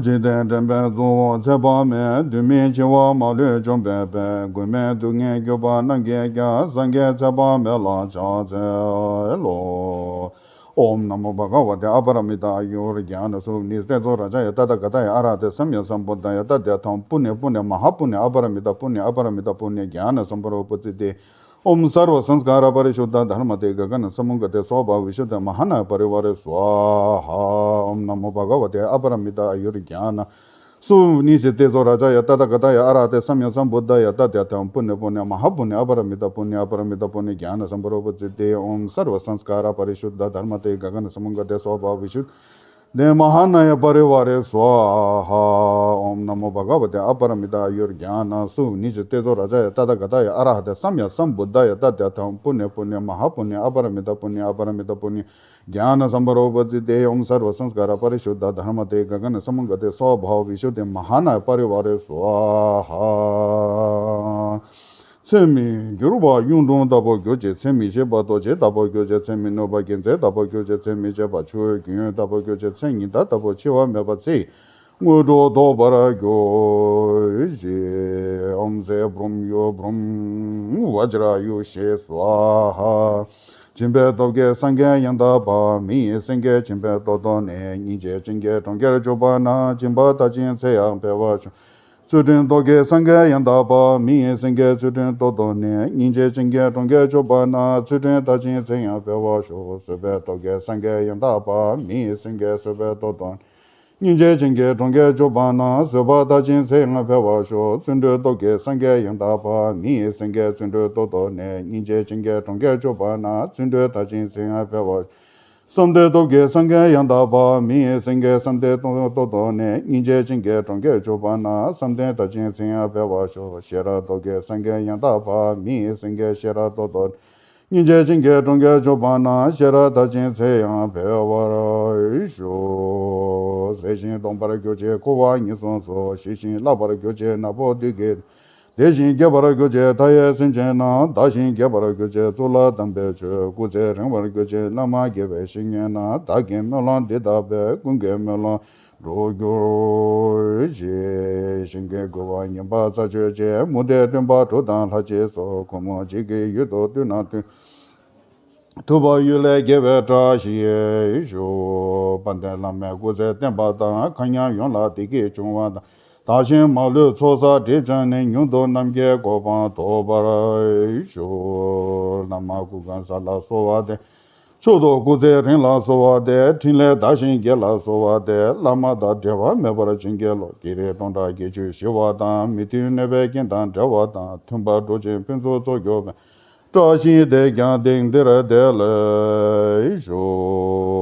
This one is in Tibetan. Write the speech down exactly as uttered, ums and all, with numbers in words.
འཇིག་རྟེན་འདྲེན་པའི་གཙོ་བོ་ཚེ་དཔག་མེད། གདོན་མི་འཆི་བ་མ་ལུས་འཇོམས་པའི་དཔལ། མགོན་མེད་སྡུག་བསྔལ་སྐྱོབ་པ་རྣམས་ཀྱི་རྒྱལ། སངས་རྒྱས་ཚེ་དཔག་མེད་ལ་ཕྱག་འཚལ་ལོ། ཨོཾ་ན་མོ་བྷ་ག་ཝ་ཏེ་ཨ་པ་ར་མི་ཏ་ཨ་ཡུར་ཛྙཱ་ན་སུ་ནི་ཏེ་ཛོ་རཱ་ཛཱ་ཡ་ཏ་ཐཱ་ག་ཏཱ་ཡ་ཨ་ར་ཧ་ཏེ་སམ་ཡ་སམ་བུདྡྷཱ་ཡ་ཏ་ཏྱ་ཐཱ་ཨོཾ་པུ་ཎེ་པུ་ཎེ་མ་ཧཱ་པུ་ཎེ་ཨ་པ་ར་མི་ཏ་པུ་ཎེ་ཨ་པ་ར་མི་ཏ་པུ་ཎེ་ཛྙཱ་ན་སམ་བྷ་རོ་པ་ཙི་ཏེ། ཨོཾ་སརྦ་སཾ་སྐཱ་ར་པ་རི་ཤུདྡྷ་དྷརྨ་ཏེ་ག་ག་ན་ས་མུག་ག་ཏེ་སྭ་བྷཱ་ཝི་ཤུདྡྷ་མ་ཧཱ་ན་ཡ་པ་རི་ཝཱ་རེ་སྭཱ་ཧཱ། ཨོཾ་ན་མོ་བྷ་ག་ཝ་ཏེ་ཨ་པ་ར་མི་ཏ་ཨ་ཡུར་ཛྙཱ་ན་སུ་ནི་སི་ཏེ་ཛོ་རཱ་ཛཱ་ཡ་ཏ་ཐཱ་ག་ཏཱ་ཡ་ཨ་ར་ཧ་ཏེ་སམ་ཡ་སམ་བུདྡྷཱ་ཡ་ཏ་ཏྱ་ཐཱ་ཨོཾ་པུ་ཎེ་པུ་ཎེ་མ་ཧཱ་པུ་ཎེ་ཨ་པ་ར་མི་ཏ་པུ་ཎེ་ཨ་པ་ར་མི་ཏ་པུ་ཎེ་ཛྙཱ་ན་སམ་བྷ་རོ་པ་ཙི་ཏེ། ཨོཾ་སརྦ་སཾ་སྐཱ་ར་པ་རི་ཤུདྡྷ་དྷརྨ་ཏེ་ག་ག་ན་ས་མུག་ག་ཏེ་སྭ་བྷཱ་ཝི་ཤུདྡྷ་དེ་མ་ཧཱ་ན་ཡ་པ་རི་ཝཱ་རེ་སྭཱ་ཧཱ། ཨོཾ་ན་མོ་བྷ་ག་ཝ་ཏེ་ཨ་པ་ར་མི་ཏ་ཨ་ཡུར་ཛྙཱ་ན་སུ་ནི་སི་ཏེ་ཛོ་རཱ་ཛཱ་ཡ་ཏ་ཐཱ་ག་ཏཱ་ཡ་ཨ་ར་ཧ་ཏེ་སམ་ཡ་སམ་བུདྡྷཱ་ཡ་ཏ་ཏྱ་ཐཱ་ཨོཾ་པུ་ཎེ་པུ་ཎེ་མ་ཧཱ་པུ་ཎེ་ཨ་པ་ར་མི་ཏ་པུ་ཎེ་ཨ་པ་ར་མི་ཏ་པུ་ཎེ་ཛྙཱ་ན་སམ་བྷ་རོ་པ་ཙི་ཏེ། ཨོཾ་སརྦ་སཾ་སྐཱ་ར་པ་རི་ཤུདྡྷ་དྷརྨ་ཏེ་ག་ག་ན་ས་མུག་ག་ཏེ་སྭ་བྷཱ་ཝི་ཤུདྡྷ་མ་ཧཱ་ན་ཡ་པ་རི་ཝཱ་རེ་སྭཱ་ཧཱ། ཚེ་མི་འགྱུར་བ་གཡུང་དྲུང་ལྟ་བུར་གྱུར་ཅིག་ཚེ་མི་ཤེས་པ་རྡོ་རྗེ་ལྟ་བུར་གྱུར་ཅིག་ཚེ་མི་ནུབ་པ་རྒྱལ་མཚན་ལྟ་བུར་གྱུར་ཅིག་ཚེ་མི་ཆད་པ་ཆུ་བོའི་རྒྱུན་ལྟ་བུར་གྱུར་ཅིག་ཚེ་ཉི་ཟླ་ལྟ་བུར་འཆི་བ་མེད་པ་ཚེ་དངོས་གྲུབ་ཐོབ་པར་གྱུར་ཅིག་ཨོཾ་ཟས་བུམ་ཡུ་བུམ་བཛྲ་ཡུ་ཤེ་སྭཱ་ཧཱ། སྦྱིན་པའི་སྟོབས་ཀྱིས་སངས་རྒྱས་ཡང་དག་པ། མི་ཡི་སེང་གེ་སྦྱིན་པའི་སྟོབས་ཐོབ་ནས། སྙིང་རྗེ་ཅན་གྱི་གྲོང་ཁྱེར་འཇུག་པ་ན། སྦྱིན་པ་མཐར་ཕྱིན་ཚེ་ཡང་འཕེལ་བར་ཤོག་ཚུལ་ཁྲིམས་སྟོབས་ཀྱིས་སངས་རྒྱས་ཡང་དག་པ། མི་ཡི་སེང་གེ་ཚུལ་ཁྲིམས་སྟོབས་ཐོབ་ནས། སྙིང་རྗེ་ཅན་གྱི་གྲོང་ཁྱེར་འཇུག་པ་ན། ཚུལ་ཁྲིམས་མཐར་ཕྱིན་ཚེ་ཡང་འཕེལ་བར་ཤོག་བཟོད་པའི་སྟོབས་ཀྱིས་སངས་རྒྱས་ཡང་དག་པ། མི་ཡི་སེང་གེ་བཟོད་པའི་སྟོབས་ཐོབ་ནས། སྙིང་རྗེ་ཅན་གྱི་གྲོང་ཁྱེར་འཇུག་པ་ན། བཟོད་པ་མཐར་ཕྱིན་ཚེ་ཡང་འཕེལ་བར་ཤོག་བརྩོན་འགྲུས་སྟོབས་ཀྱིས་སངས་རྒྱས་ཡང་དག་པ། མི་ཡི་སེང་གེ་བརྩོན་འགྲུས་སྟོབས་ཐོབ་ནས། སྙིང་རྗེ་ཅན་གྱི་གྲོང་ཁྱེར་འཇུག་པ་ན། བརྩོན་འགྲུས་མཐར་ཕྱིན་ཚེ་ཡང་འཕེལ་བར་ཤོག་བསམ་གཏན་སྟོབས་ཀྱིས་སངས་རྒྱས་ཡང་དག་པ། མི་ཡི་སེང་གེ་བསམ་གཏན་སྟོབས་ཐོབ་ནས། སྙིང་རྗེ་ཅན་གྱི་གྲོང་ཁྱེར་འཇུག་པ་ན། བསམ་གཏན་མཐར་ཕྱིན་ཚེ་ཡང་འཕེལ་བར་ཤོག་ཤེས་རབ་སྟོབས་ཀྱིས་སངས་རྒྱས་ཡང་དག་པ། མི་ཡི་སེང་གེ་ཤེས་རབ་སྟོབས་ཐོབ་ནས། སྙིང་རྗེ་ཅན་གྱི་གྲོང་ཁྱེར་འཇུག་པ་ན། ཤེས་རབ་མཐར་ཕྱིན་ཚེ་ཡང་འཕེལ་བར་ཤོག་ཟས་ཤིང་སྟོང་པར་གྱུར་ཅིག་ཁུ་བ་ཉིད་སོང་སོ། ཞི་ཞིང་ལྷག་པར་གྱུར་ཅིག་ནག་པོ་བདུད་ཀྱི། བདེ་ཞིང་རྒྱས་པར་གྱུར་ཅིག་མཐའ་ཡས་སེམས་ཅན་རྣམས། དག་ཅིང་རྒྱས་པར་གྱུར་ཅིག་གཙུག་ལག་དམ་པའི་ཆོས། སྐུ་ཚེ་རིང་བར་གྱུར་ཅིག་བླ་མ་དགེ་བའི་བཤེས་གཉེན་རྣམས། བདག་གི་སྨོན་ལམ་འདི་དག་པས། ཀུན་གྱི་སྨོན་ལམ་འགྲུབ་གྱུར་ཅིག་ཞིང་གི་རྒོལ་བ་ངན་པ་རྩད་གཅོད་ཅིང་། མུ་སྟེགས་སྟོན་པ་གྲུབ་དང་ལྷ་བཅས་སོ། ཁོ་མོ་འཇིགས་ཀྱི་ཡུལ་དུ་ཐུགས་རྣམས་གཏུམ། ཐུབ་པ་ཡུལ་ལས་རྒྱལ་བའི་བཀྲ་ཤིས་ཤོག་དཔལ་ལྡན་བླ་མའི་སྐུ་ཚེ་བརྟན་པ་དང་། མཁའ་མཉམ་ཡོངས་ལ་བདེ་སྐྱིད་འབྱུང་བ་དང་། དག་ཞིང་མ་ལུས་ཚོགས་བསགས་སྒྲིབ་སྦྱངས་ནས། མྱུར་དུ་རྣམ་མཁྱེན་གོ་འཕང་ཐོབ་པར་ཤོག་བླ་མ་སྐུ་ཁམས་བཟང་ལ་གསོལ་བ་འདེབས། མཆོག་ཏུ་སྐུ་ཚེ་རིང་ལ་གསོལ་བ་འདེབས། ཕྲིན་ལས་དར་ཞིང་རྒྱས་ལ་གསོལ་བ་འདེབས། བླ་མ་དང་འབྲལ་བ་མེད་པར་བྱིན་གྱིས་རློབས། བགེགས་རིགས་སྟོང་ཕྲག་བརྒྱད་ཅུ་ཞི་བ་དང་། མི་མཐུན་གནོད་པའི་རྐྱེན་དང་བྲལ་བ་དང་། མཐུན་པར་འགྲོགས་ཤིང་ཕུན་ཚོགས་ཚོགས་གྱུར་པའི། བཀྲ་ཤིས་དེས་ཀྱང་སྟེང་འདིར་བདེ་ལེགས་ཤོག